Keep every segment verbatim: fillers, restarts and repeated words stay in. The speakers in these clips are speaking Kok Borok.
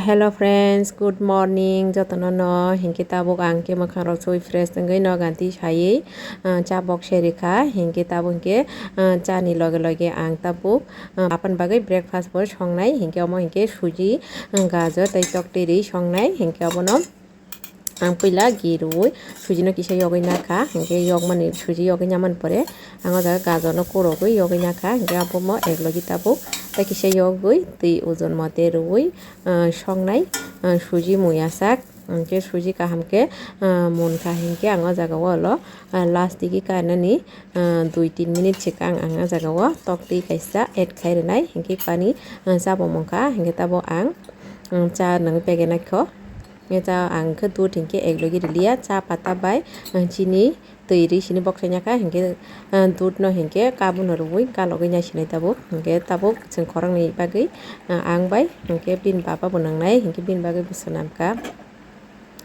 Hello friends, good morning. Jotono no hinkhe tabuk ang khe mwkhang rok sui fresh wngwi no ganti saywi, ah, cha bok se rikha. Hinkhe tabuk hinkhe, ah, cha ni loge loge ang tabuk, ah, apani bagwi breakfast bo songnai. Hinkhe omo hinkhe suji, ah, gajor tei toktwi rwi songnai. Hinkhe obono ang puila ghee rwui sujino kisa yogwi nakha, hinkhe yokmani, suji yogwi namani pore ang o jaga gajono kurogwi yogwi nakha, hinkhe abomo ek logi tabuk tei kisa yogwi twi ojon mote rwui, ah, songnai, ah, suji muya sak, hinkhe suji kaham khe, ah, munkha hinkhe ang o jaga o ulo, ah, last digi kainani, ah, dui tin minute swkang ang o jaga o toktwi kaisa add khai rwnai, hinkhe pani, ah, chabo munkha, hinkhe tabuk ang, ah, cha nang pegena kho. Cha ang khe dudh hinkhe ek logi rwliya, cha pata bai, ah, chini twi rwi sini bok saina kha, hinkhe, ah, dudh no hinkhe kabuno rwui kalogwi nai sinai tabuk, hinkhe tabuk chwng khorang ni bagwi, ah, ang bai hinkhe bini baba bo nang nai, hinkhe bini bagwi bo swnam kha.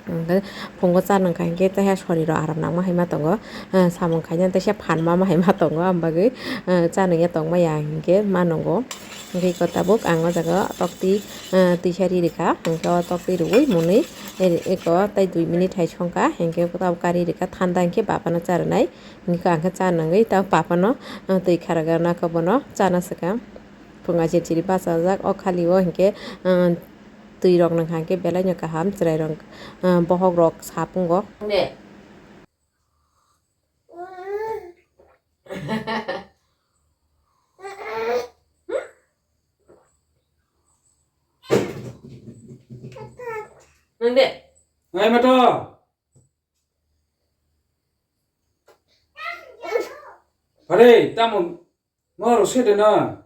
Hinkhe phungo cha nang kha hinkhe teisa soriro aram nangma hai ma tongo, ah, samung khaina teisa phan ma ma hai ma tongo, am bagwi, ah, cha nangya tongma ya hinkhe ma nongo. Hinkhe iko tabuk ang o jaga toktwi, ah, twisa ri rikha, hinkhe o toktwi rwui mwnwi, eh, iko tei dui minute hai songkha, hinkhe tabuk kari rikha thanda hinkhe bapano cha rwnai, hinkhe ang khe cha nangwi tabuk bapano, ah, twi kharagana khe bono chana swkang. Phunga chiri chiri bachajak o khali o hinkhe, ah, twi rok nangkha hinkhe belai no kaham chwrai rok, ah, bohok rok sapungo. Nang de. Ngai mato. Pare, tamo, mo ro se de na.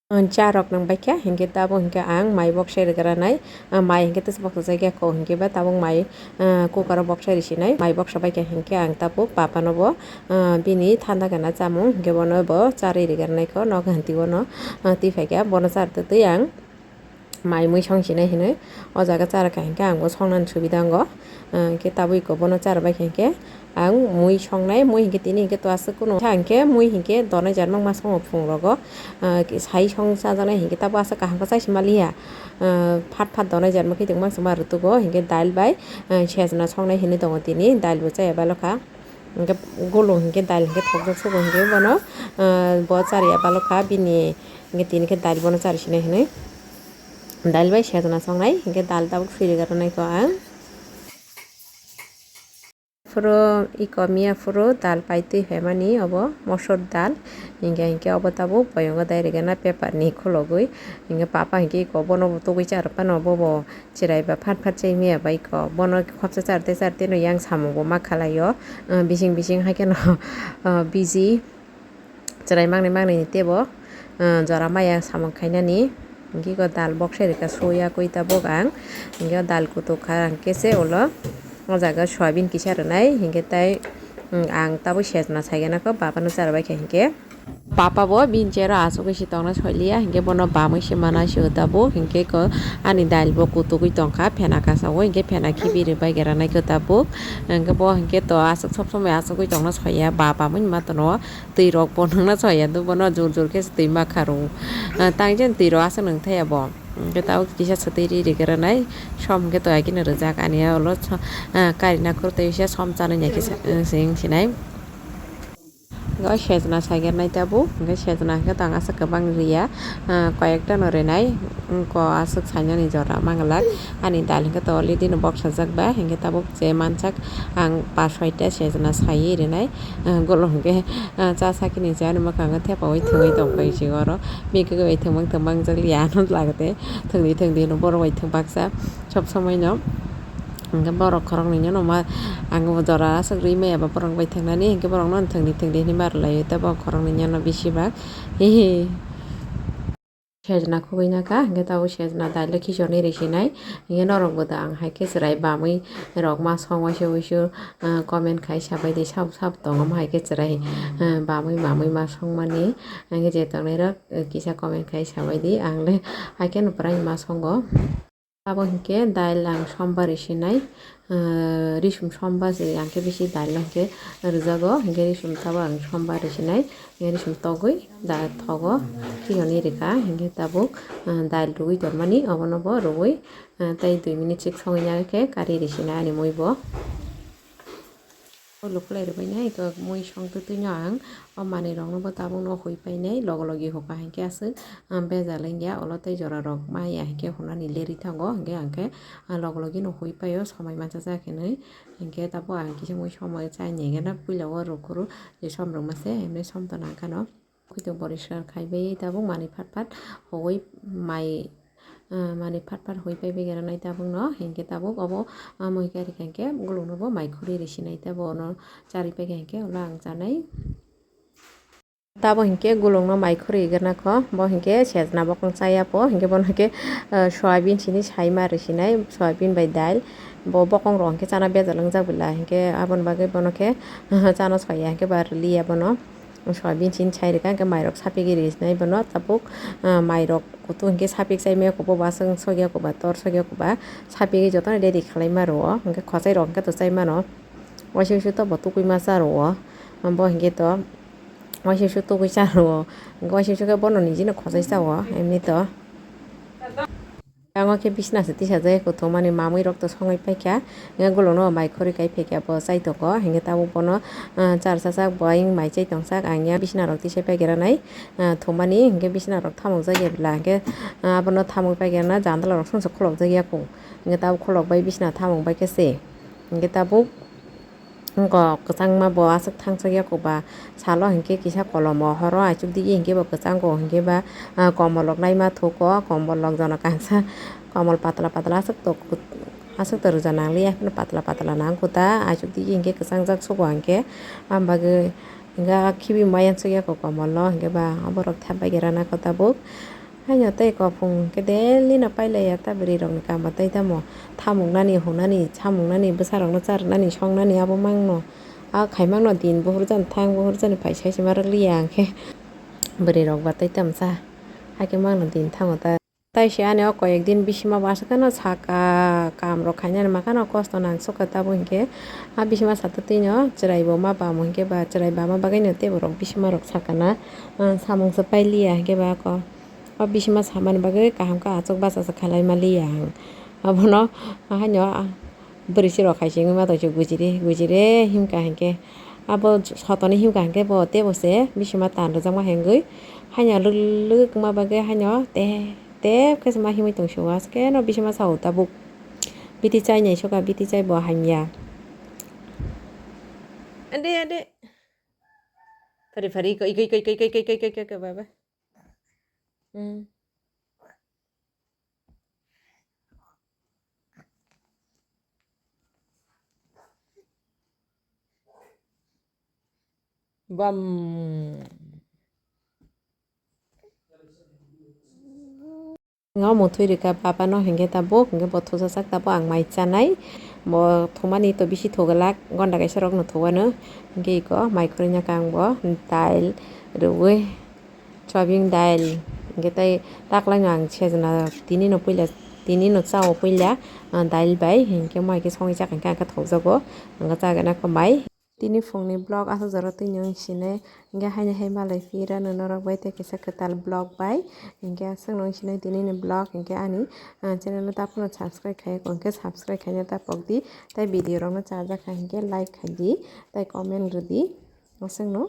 Ang cha rok nang baikha, hinkhe tabuk hinkhe ang mai bok se rwgranai, ah, mai hinkhe tesa bok sajak ya kho, hinkhe ba tabuk mai, ah, cooker o bok se risinai, mai bok sa baikha hinkhe ang tabuk bapano bo, ah, bini thanda gana chamung hinkhe bono bo charwi rwgranai kho, nok hantwi bono, ah, twi phaikha, bono charwtwi twi ang mai mui song sinai hinwi o jaga chara kha hinkhe ang bo songnani subida wngo, ah, hinkhe tabuk iko bono chara baikha hinkhe. Ang mui songnai, mui hinkhe tini hinkhe to aswk kunu. Sa hinkhe mui hinkhe donai jar mangma songo phung rogo. Ah, sai song chajaknai hinkhe tabo aswk kaham khe chaisi maliya. Ah, phat phat donai jar makhe tongma swma rwtugo hinkhe dal bai, ah, sejna songnai hinwi tongo tini. Dal bo chaya balokha. Hinkhe gulung hinkhe dal hinkhe thokjak sugo hinkhe bono, ah, bo chariya balokha bini hinkhe tini khe dal bono chari sinai hinwi. Dal bai sejna songnai hinkhe dal tabuk siri gana nai kho ang. Phuru iko miya phuru dal paitwi phaimani obo mosor dal. Hinkhe hinkhe obo tabuk boyongo dai rwgena paper ni khulogwi. Hinkhe papa hinkhe iko bono bo tugui charwphano bobo chwrai ba phat phat chai miya bai iko. Bono khopsa charte charte no yang samung bo ma khalaio. Ah, bising bising haikheno, ah, biji. Chwrai mangnwi mangnwi ni teibo, ah, jora maya samung khainani. Hinkhe iko dal bok se rikha suya koi tabuk ang. Hinkhe o dal kutuk kha ang khe se ulo. O jaga soyabin kisa rwnai. Hinkhe tai, mm, ang tabuk sejna saigana kho bapano chara baikha hinkhe. Papa bo bini chair o achugwi se tongna soiliya. Hinkhe bono bamwi se mana se o tabuk. Hinkhe iko ani dal bo kutugwi tongkha. Phena kasa o hinkhe phena khibi rwbai gera nai kho tabuk. Hinkhe bo hinkhe to aswk sob somoi achugwi tongna soiya. Ba bamwi ma tono. Twi rok bo nangna chaya do bono jur jur khe twi ma kha rw. Ah, tang jen twi rok aswk nang thaya bo. Hwnkhe tabuk kisa swtwi ri ri gra nai som hwnkhe toya khe no rijak ani ulo, ah, kari nakhur tei kisa som chanwi nai khe se wng sinai. O sejna saigernai tabuk hwnkhe sejna hwnkhe tang aswk kwbang riya, ah, koyekta no rinai wngkha aswk sainani jora manglak ani dal hwnkhe to already no bok sajak ba hwnkhe tabuk je mansak ang pas soita sejna saiwi rinai. Ah, golong hwnkhe, ah, cha sakini je ani mwkang o thepaui thwngwi tongkha se oro. Mikhe bai thwngmang thwngmang jak liya ano lagate thwngdi thwngdi no borok bai thwng baksa sob somoi no. Hwnkhe borok khoroknwi no ma ang bo jora aswk rwi maya ba borok bai thwngnani hwnkhe borok no thwngdi thwngdi hinwi ma rwlai o tei borok khoroknwi no bisi bak. Hihi. Sejna khugui naka, hwnkhe tabuk sejna dailo khichirni risinai. Hwnkhe norokbo da ang hai khe chwrai bamwi rok ma song waisa waisa, ah, comment khai sabaidi sabo sabo tongo, omo hai khe chwrai, ah, bamwi bamwi ma songmani. Hwnkhe je tongnairok, eh, kisa comment khai sabaidi, ang le hai kheno bwrani ma songo. Abo hinkhe dail ang somba risinai, ah, risum somba se ang khe bisi dail no hinkhe rijago, hinkhe risum tabo ang somba risinai, hinkhe risum togwi da thogo, khiyoni rikha, hinkhe tabuk, ah, dail rwgwi tongmani, obono bo rwgwi, ah, tei dui minute sik songwi nai khe kari risinai ani mui bo. O lukulai rwbainai kok mui songtwi twino ang o manwirokno bo tabukno hui painai, logo logi huka hinkhe aswk, ah, bejal wngya, olo tei jorarok maya hinkhe hunani lerwi thango, hinkhe ang khe, ah, logo logino hui paio, somai manchajak hinwi. Hinkhe tabuk ang kisa mui somai chaini hinkhe na puila o rwkhuru je som rwma se, himni som to nangkhano. Khwito poriskar khai bai tabuk manwi phat phat hogwi mai, ah, manwi phat phat hoi pai bai gana nai tabuk no, hinkhe tabuk obo, ah, moi kari kha hinkhe gulung no bo mai khuri risi nai tei bo no chari pai kha hinkhe ulo ang chanai. Tabo hinkhe gulung no mai khuri gana kho, bo hinkhe sejna bokong chaya po, hinkhe bono hinkhe, ah, soyabin sini saima risi nai, soyabin bai dail, bo bokong rok hinkhe chana bejal wngjak bwla, hinkhe aboni bagwi bono khe, ah, chana soya hinkhe ba rwliya bono. Soyabin sini sai rwkha, hinkhe mairok sapigwi rijnai bono tabuk, ah, mairok kutung hinkhe sapik chai maya kuba, waswng sogya kuba, tor sogya kuba, sapigwi jotono ready khwlai ma rwo, hinkhe khwchai rok hinkhe to chai mano, waisa waisa to bo tukui ma cha rwo, bo hinkhe to waisa waisa tukui cha rwo, hinkhe waisa waisa khe bono nijino khwchai cha o, emni to. Ang o khe bisna se tisajak, kuthumani mamui rok to songwi paikha, hinkhe gulung no mai khori kai phaikha bo chai tongo, hinkhe tabuk bono, ah, char sajak bo ayang mai chai tongsak, ang ya bisna rok tisai paigra nai, ah, thumani hinkhe bisna rok thamuk jak ya bwla, hinkhe, ah, abono thamuk paigra na jandala rok songsa khulok jak ya kho, hinkhe tabuk khulok bai bisna thamuk bai khe se, hinkhe tabuk. Wngkha kwchangma bo aswk thangchak ya koba salo hinkhe kisa kolomo horo aichuk digi hinkhe bo kwchango hinkhe ba, ah, komol rok naima thuko, komol rok jono kangsa komol patla patla aswk tok aswk to rwja nangliya, patla patla nang kho ta, aichuk digi hinkhe kwchangjak sugo hinkhe, ah, bagwi hinkhe ah khibi maya suk ya kho komol no hinkhe ba oborok thap bai rana kho tabuk. Haino tei kophung khe daily no pailaiya ta bwrwi rokni kamo tei tamo thamungnani hunani samungnani bwsarokno charwnani songnani abo mangno a khaimangno din buhurjani thang buhurjani phai saisima rwkliya ang khe bwrwi rok ba tei tamsa hakhe mangno din thango ta. Tai se ani o koyek din bisima bo aswk kheno saka kam rok khainani makano kosto nang sukha tabuk hinkhe a bisima sato twino chwrai bo ma bam hinkhe ba chwrai bama bagwino tei borok bisima rok sakana samung se pailiya hinkhe ba ako. O bisima samani bagwi kaham khe achuk bachajak khalai maliya ang. Abono haino bwrwi sirok hai se wngwi ma tongse gujire gujire himkha hinkhe. Abo sotoni himkha hinkhe bo teibo se bisima tan rwjakma hengwi haino lwk lwk wngma bagwi haino tep tep khe se ma himwi tongse o askeno bisima sao tabuk. Biti chai nai sukha biti chai bo hamya. Ande ande. Phari phari iko iko iko iko iko iko iko iko iko baba. Hmm. Bam. Nga muthwi rikha baba no hinkhe tabuk hinkhe bo thusa sak tabuk ang mai chanai. Bo thumani to bisi thuglak gonda kaisa rok no thugano hinkhe iko mai khurui naka ang bo dail rwui. Soyabin dail, hinkhe tei taklaino ang sejna tini no puila, tini no chao puila, ah, dail bai, hinkhe mo hai khe songwi chakha hinkhe ang khe thokjago, ang khe chagana khe mai. Tini phungni vlog aswk jora twi nung sinai, hinkhe haino hai malai phira nung norok bai tei kisa kwtal vlog bai, hinkhe aswk nung sinai tini ni vlog, hinkhe ani, ah, channel no taphano subscribe khai, hinkhe subscribe khaina ta pokdi, tei video rok no chajakha hinkhe like khaidi, tei comment rwdi. Aswkno